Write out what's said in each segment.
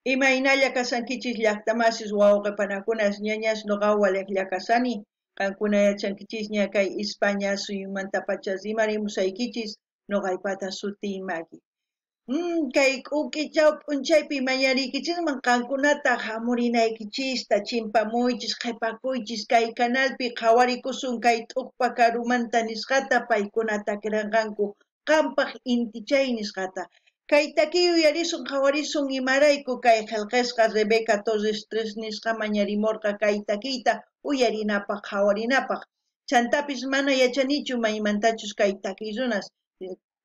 Imaynalla kashankichis llaqtamasis wawqe panakunas ñañas noqa walejlla kashani. Qankuna yachankichisña kay España suyumantapacha rimarimusaykichis noqaypata sutiy Magui. Kay k'ukichaw p'unchaypi mañariykichisman qankunata hamurinaykichista chimpamuychis qhepakuychis kay canalpi qhawarikusun kay t'uqpa karumanta nisqata paykuna takiranqanku qampaq intichay nisqata. Kay takiy uyarisun qhawarisun imarayku kay qhelqesqa Rebeca Torres 3 nisqa mañarimurqa kay takiyta uyarinapaq qhawarinapaq. Chantapis mana yachanichu maymantachus kay takiy runas.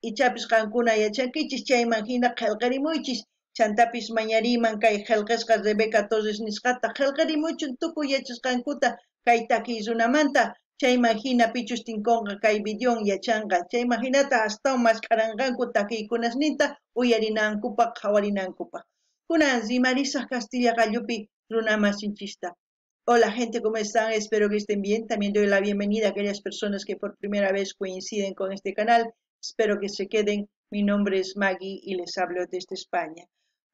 Ichapis qankuna yachankichis chayman hina qhelqarimuychis. Chantapis mañariyman kay qhelqesqa Rebeca Torres nisqata qhelqarimuchun tukuy yachasqankuta kay takiy runamanta. Chayman hina pichus tinkonqa kay videon yachanqa. Chayman hinata astawan mask'aranqanku takiykunasninta uyarinankupaq qhawarinankupaq. Kunan rimarisaq kastilla qallupi runamasinchista. Hola gente, ¿cómo están? Espero que estén bien. También doy la bienvenida a aquellas personas que por primera vez coinciden con este canal. Espero que se queden. Mi nombre es Maggie y les hablo desde España.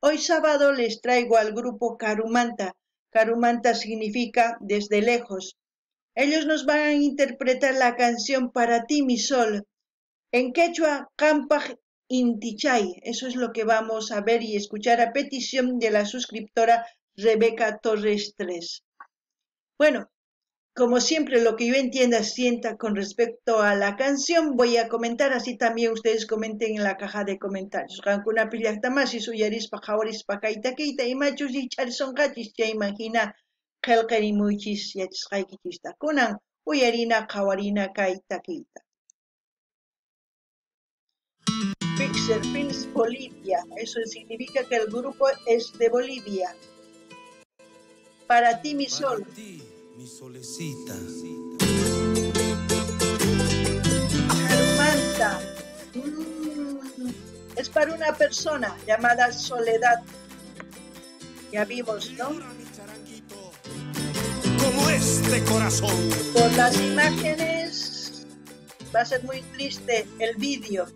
Hoy sábado les traigo al grupo Karumanta. Karumanta significa desde lejos. Ellos nos van a interpretar la canción Para ti, mi sol. En quechua, Qampaj Intichay. Eso es lo que vamos a ver y escuchar a petición de la suscriptora Rebeca Torres 3. Bueno, como siempre, lo que yo entienda, sienta con respecto a la canción, voy a comentar, así también ustedes comenten en la caja de comentarios. Qankunapi llaqtamasis uyarispa qhawarispa kay takiyta imachus ich'arisonqachis chayman hina qhelqarimuychis yachasqaykichista. Kunan uyarina qhawarina kay takiyta. Pixel Films Bolivia, eso significa que el grupo es de Bolivia. Para ti, mi sol. Para ti, mi solecita. Karumanta. Es para una persona llamada Soledad. Ya vimos, ¿no? Como este corazón. Por las imágenes va a ser muy triste el vídeo.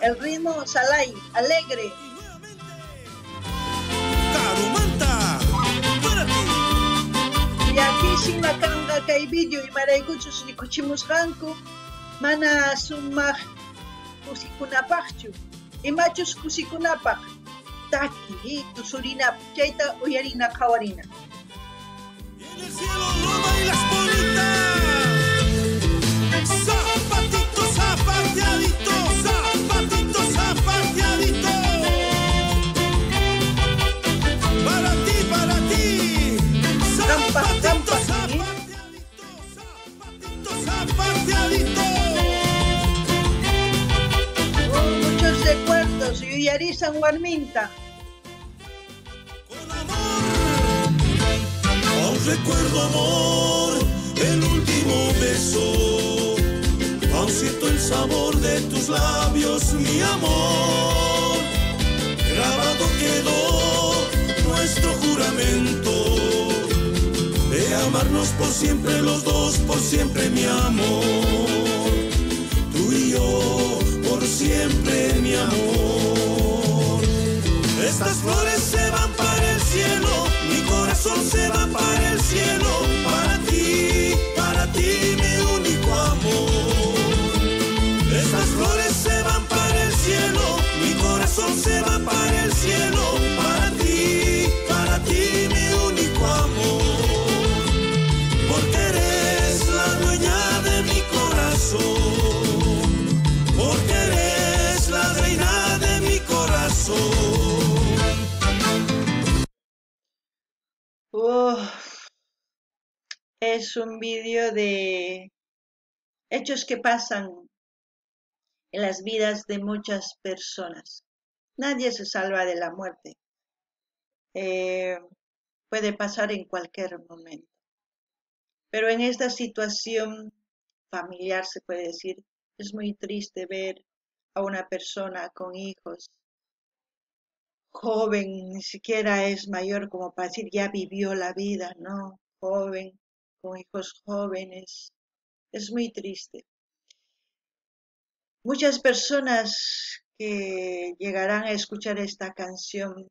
El ritmo salai, alegre. Karumanta, para ti. Y aquí sima kanqa kay vídeo imaraykuchus rikuchimusqanku mana sumaq kusikunapaqchu. Imachus kusikunapaq taki tusurinapaq chayta uyarina qhawarina. Y en el cielo lo bailas bonita. Zapatito, zapateadito, zapatito, zapateadito. Para ti, para ti. Zampa, Zapatito, zampa, ¿sí? zapateadito, zapatito, zapateadito. Oh, muchos recuerdos. Yuyarisan warminta. Con amor, aún recuerdo amor, el último beso. Aún siento el sabor de tus labios, mi amor. Grabado quedó nuestro juramento de amarnos por siempre los dos, por siempre mi amor. Tú y yo, por siempre mi amor. Estas flores se van para el cielo, mi corazón se va para el cielo, para ti mi único amor. Estas flores se van para el cielo, mi corazón se va para el cielo, para ti mi único amor. Porque eres la dueña de mi corazón, porque eres la reina de mi corazón. Uf, es un vídeo de hechos que pasan en las vidas de muchas personas. Nadie se salva de la muerte. Puede pasar en cualquier momento. Pero en esta situación familiar, se puede decir, es muy triste ver a una persona con hijos, joven, ni siquiera es mayor como para decir ya vivió la vida, ¿no? Joven, con hijos jóvenes. Es muy triste. Muchas personas que llegarán a escuchar esta canción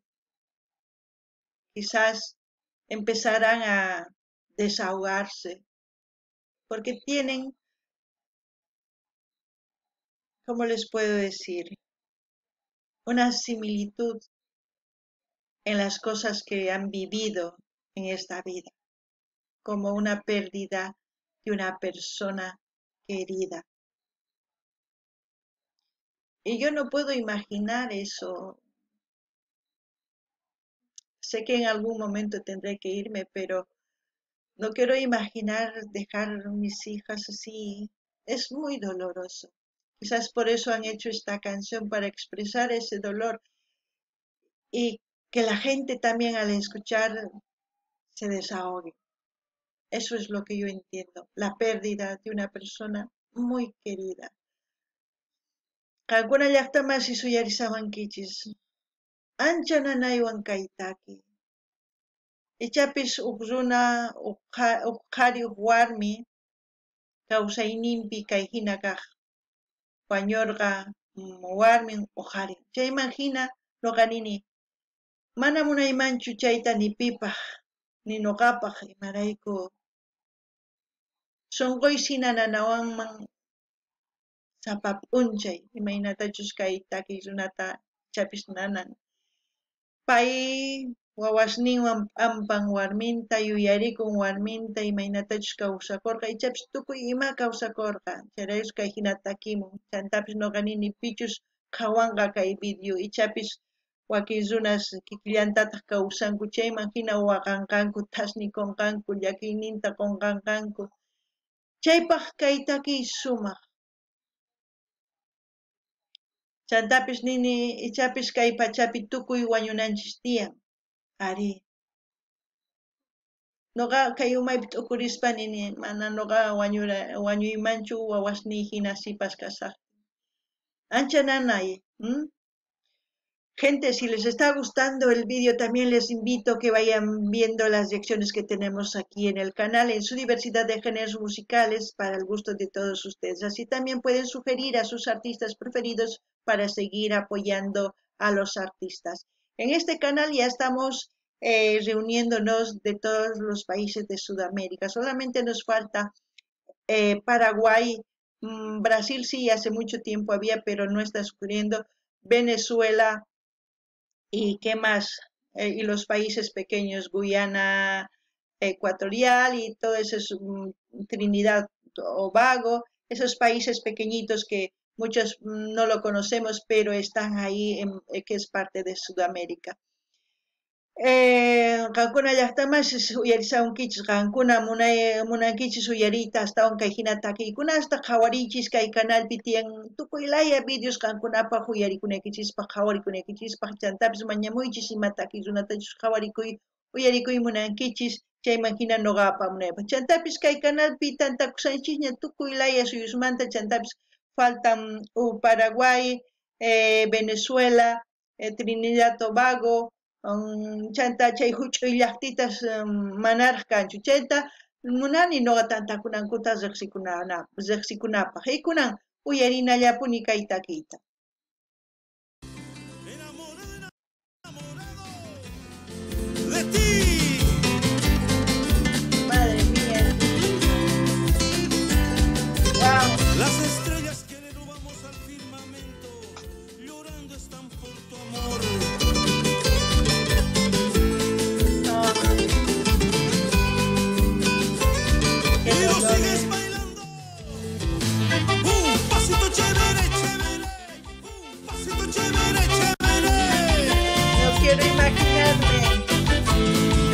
Quizás empezarán a desahogarse, porque tienen, ¿cómo les puedo decir?, una similitud en las cosas que han vivido en esta vida, como una pérdida de una persona querida. Y yo no puedo imaginar eso. Sé que en algún momento tendré que irme, pero no quiero imaginar dejar a mis hijas así. Es muy doloroso. Quizás por eso han hecho esta canción, para expresar ese dolor y que la gente también al escuchar se desahogue. Eso es lo que yo entiendo, la pérdida de una persona muy querida. Qankuna llaqtamasi suyarisawankichis, ancha nanaywan kay taki. Ichapis huk runa, huk qhari, huk warmi kawsayninpi kay hina kaq. Wañurqa warmin o qharin. Chayman hina noqa nini, mana munaymanchu chayta ni pipaj, ni noqapaj, imarayku sunquy sina nanawanman sapa p'unchay, imaynatachus kay takiy runata ichapis nanan. Pay wawasninwan p'ampan warminta, yuyarikun warminta, imaynatachus kawsakurqa, ichapis tukuy ima kawsakurqa, chayraykus kay hina takimun. Chantapis noqa nini pichus qhawanqa kay video, ichapis wakin runas kikillantataq kawsanku, chayman hina waqanqanku, thasnikunqanku, llakiyninta qunqanqanku. Chaypaq kay takiy sumaq. Chantapis nini ichapis kay pachapi tukuy wañunanchis tiyan. Ari. Noqa kay umaypi t'ukurispa nini, mana noqa wañuymanchu wawasniy hina sipas kasaqtin. Ancha nanay. Gente, si les está gustando el vídeo, también les invito a que vayan viendo las reacciones que tenemos aquí en el canal, en su diversidad de géneros musicales para el gusto de todos ustedes. Así también pueden sugerir a sus artistas preferidos para seguir apoyando a los artistas. En este canal ya estamos reuniéndonos de todos los países de Sudamérica. Solamente nos falta Paraguay, Brasil sí, hace mucho tiempo había, pero no está sugiriendo, Venezuela. ¿Y qué más? Y los países pequeños, Guyana Ecuatorial y todo eso, Trinidad Tobago, esos países pequeñitos que muchos no lo conocemos, pero están ahí, que es parte de Sudamérica. Qankuna llaqtamasis uyarisawankichis, qankuna munankichis uyariyta astawan kay hina takiykunasta qhawariychis kay canalpi tiyan tukuy laya videos qankunapaq uyarikunaykichispaq qhawarikunnaykichispaq, chantapis mañamuychis ima takiy runatachus qhawarikuy uyarikuy munankichis, chayman hina noqa apamunaypaq. Chantapis kay canalpi tantakusanchisña tukuy laya suyusmanta, chantapis faltan Paraguay, Venezuela, Trinidad Tobago, chanta chay huch'uy llaqtitas manaraq kanchu. Chayta munani noqa tantakunankuta riqsikunapaq. Kunan uyarinallapuni kay takiyta. De ti. Madre mía. Wow. Las estrellas que le robamos al firmamento, llorando están por tu amor. Pero sigues bailando. Un pasito chévere, chévere. Un pasito chévere, chévere. No quiero imaginarme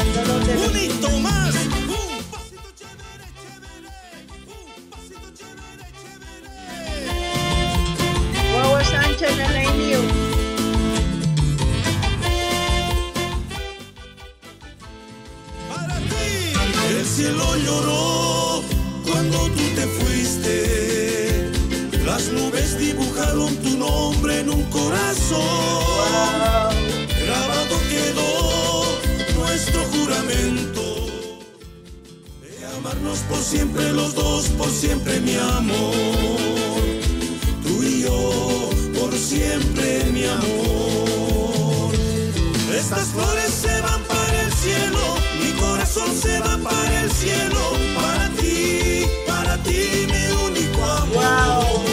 el dolor de los Unito más. Un pasito chévere, chévere. Un pasito chévere, chévere. Wawas ancha nanayniyu. Para ti. El cielo lloró cuando tú te fuiste. Las nubes dibujaron tu nombre en un corazón. Wow. Grabado quedó nuestro juramento de amarnos por siempre los dos, por siempre mi amor. Tú y yo, por siempre mi amor. Estas flores se van para el corazón se va para el cielo, para ti, mi único amor. ¡Wow!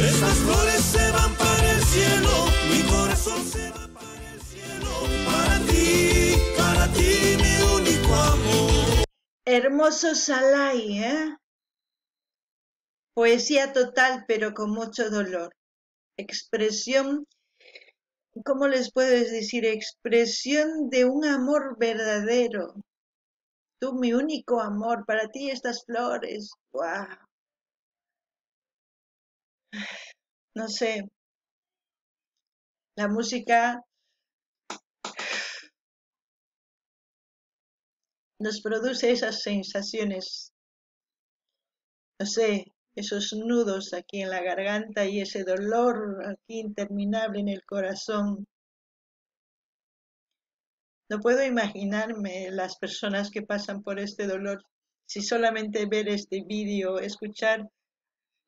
Estas flores se van para el cielo, mi corazón se va para el cielo, para ti, mi único amor. Hermoso Salai, ¿eh? Poesía total, pero con mucho dolor. Expresión, ¿cómo les puedo decir? Expresión de un amor verdadero. Tú, mi único amor, para ti estas flores. ¡Guau! No sé. La música nos produce esas sensaciones, no sé, esos nudos aquí en la garganta y ese dolor aquí interminable en el corazón. No puedo imaginarme las personas que pasan por este dolor. Si solamente ver este vídeo, escuchar,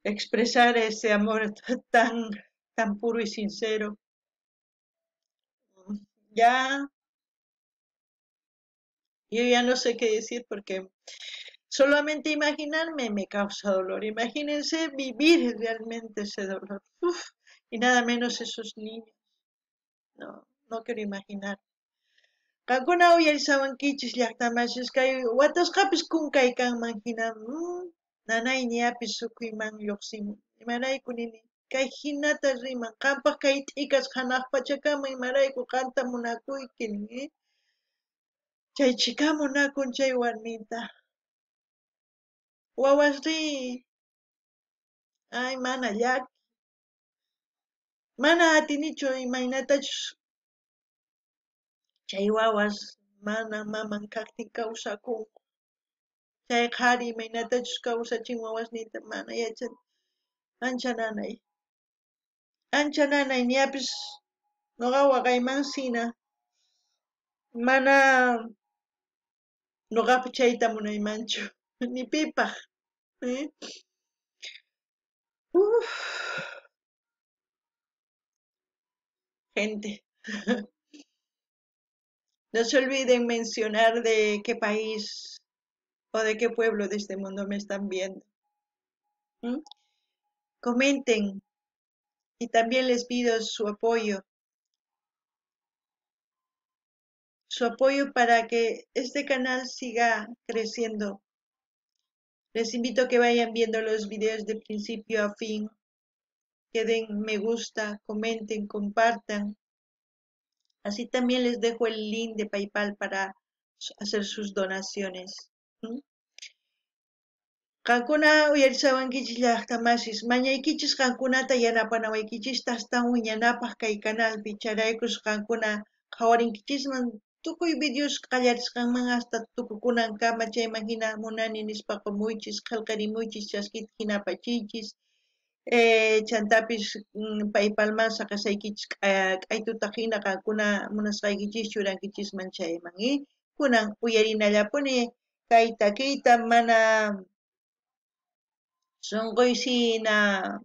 expresar ese amor tan, tan puro y sincero. Ya, yo ya no sé qué decir porque solamente imaginarme me causa dolor. Imagínense vivir realmente ese dolor. Uf, y nada menos esos niños. No, no quiero imaginar. Qankuna uyarisawankichis llaqtamasis kay watasqapis kunkay kanman hina, nanayniapis sukuyman lluqsimun. Imarayku nini kay hinata riman qampaq kay t'ikas hanaq pachakama imarayku qanta munakuyki nin, Chay chika munakun chay warmita. Wawasri, ay mana llaki. Mana atinichu imaynatachus chay wawas mana maman kaqtin kawsakunku. Chay qhari imaynatachus kawsachin wawasninta mana yachan. Ancha nanay. Ancha nanay ñapis noqa waqaymansina. Mana noqapi chayta munaymanchu. Ni pipaj. Uf. Gente. No se olviden mencionar de qué país o de qué pueblo de este mundo me están viendo. Comenten y también les pido su apoyo. Su apoyo para que este canal siga creciendo. Les invito a que vayan viendo los videos de principio a fin, que den me gusta, comenten, compartan. Así también les dejo el link de PayPal para hacer sus donaciones. Qankuna uyarisawankichis llaqtamasis, mañaykichis qankunata yanapanawaykichista astawan wiñanapaq kay canalpi, chayraykus qankuna qhawarinkichisman tukuy videos qallarisqanman hasta tukukunankama chayman hina munani nispa qumuychis, qillqarimuychis, chaskita hina apachiychis. Chantapis PayPalman saqasaykichis k'aytuta hina qankuna munasqaykichis churankichisman chayman. Kunan uyarinallapuni kay takiyta mana sunquysina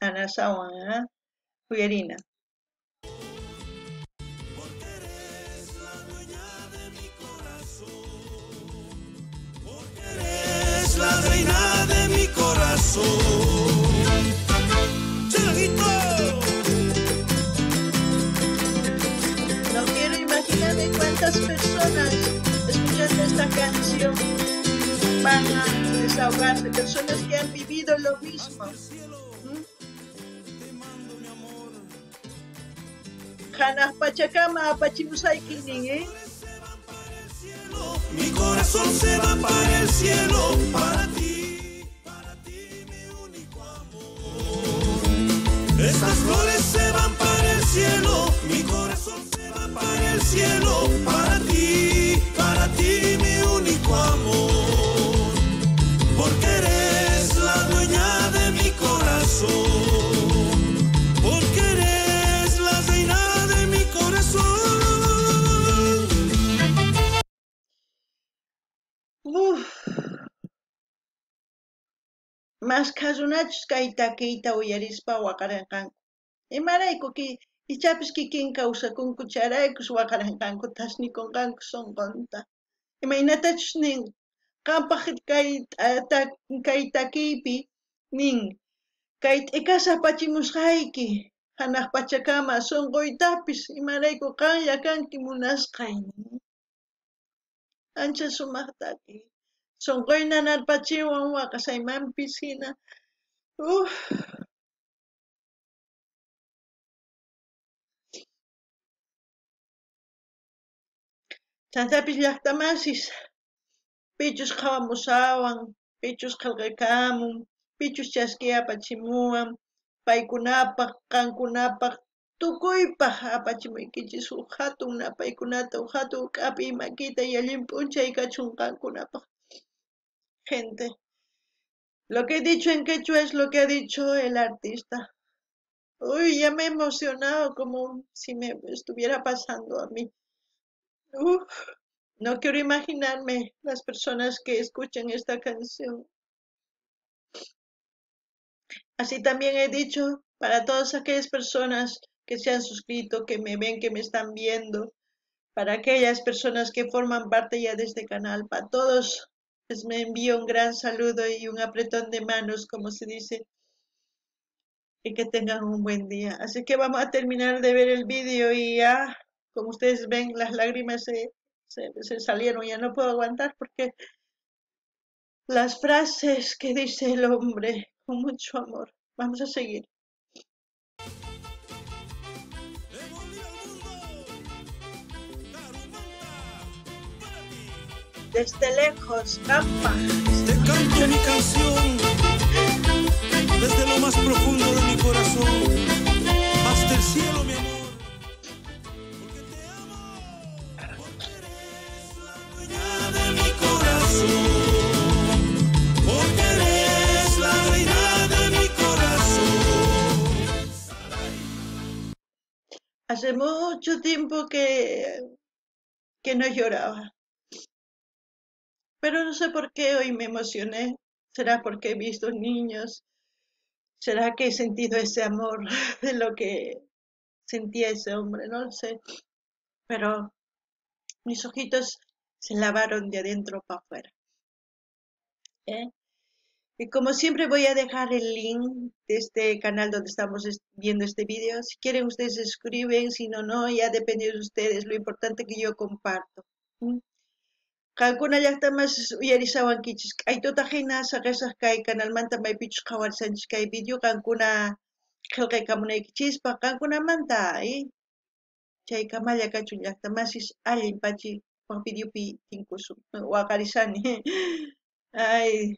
anasawan, uyarina. La reina de mi corazón. ¡Chiquito! No quiero imaginarme cuántas personas escuchando esta canción van a desahogarse, personas que han vivido lo mismo. Hanaq pachakama apachimusayki nin, ¿eh? Mi corazón se va para el cielo, para ti, mi único amor. Estas flores se van para el cielo, mi corazón se va para el cielo, para ti, mi único amor. Porque eres la dueña de mi corazón, porque eres la reina de mi corazón. Uf. Mashkha runachus kay takiyta uyarispa waqaranqanku. Imarayku ichapis kikin kawsakunku chayraykus waqaranqanku, thasnikunqanku sunqunta. Imaynatachus nin, qampaj kay takiypi nin, kay t'ikasa apachimusqayki hanaq pachakama sunquytapis, imarayku qanlla kanki munasqay. Ancha sumaq takiy. Sunquy nanarpachiwan waqasaymanpis hina. Uf. Chantapis llaqtamasis pichus qhawamusawan, pichus qillqakamun, pichus chaskiy apachimuwan, paykunapaq, qankunapaq, tukuypaq apachimuykichis huk hatun napaykunata, huk hatun k'apiy makita y allin p'unchay kachun qankunapaq. Gente, lo que he dicho en quechua es lo que ha dicho el artista. Uy, ya me he emocionado como si me estuviera pasando a mí. Uf, no quiero imaginarme las personas que escuchen esta canción. Así también he dicho para todas aquellas personas que se han suscrito, que me ven, que me están viendo, para aquellas personas que forman parte ya de este canal, para todos les me envío un gran saludo y un apretón de manos, como se dice, y que tengan un buen día. Así que vamos a terminar de ver el vídeo y ya, como ustedes ven, las lágrimas se salieron, ya no puedo aguantar porque las frases que dice el hombre con mucho amor. Vamos a seguir. Desde lejos, Campa. Te canto mi canción desde lo más profundo de mi corazón, hasta el cielo, mi amor. Porque te amo, porque eres la dueña de mi corazón, porque eres la reina de mi corazón. Hace mucho tiempo que no lloraba. Pero no sé por qué hoy me emocioné. ¿Será porque he visto niños? ¿Será que he sentido ese amor de lo que sentía ese hombre? No lo sé. Pero mis ojitos se lavaron de adentro para afuera. ¿Eh? Y como siempre voy a dejar el link de este canal donde estamos viendo este vídeo. Si quieren ustedes se suscriben, si no, no, ya depende de ustedes. Lo importante es que yo comparto. Qankuna llaqtamas uyarisawankichis, k'aytuta hina saqesaq kay kanalmanta maypichus qhawarisanchis kay video qankuna qillqaykamunaykichispaq qankunamanta, Chaykamalla kachun llaqtamasis allin pachi waq videopi tinkusun waqarisani. Ay.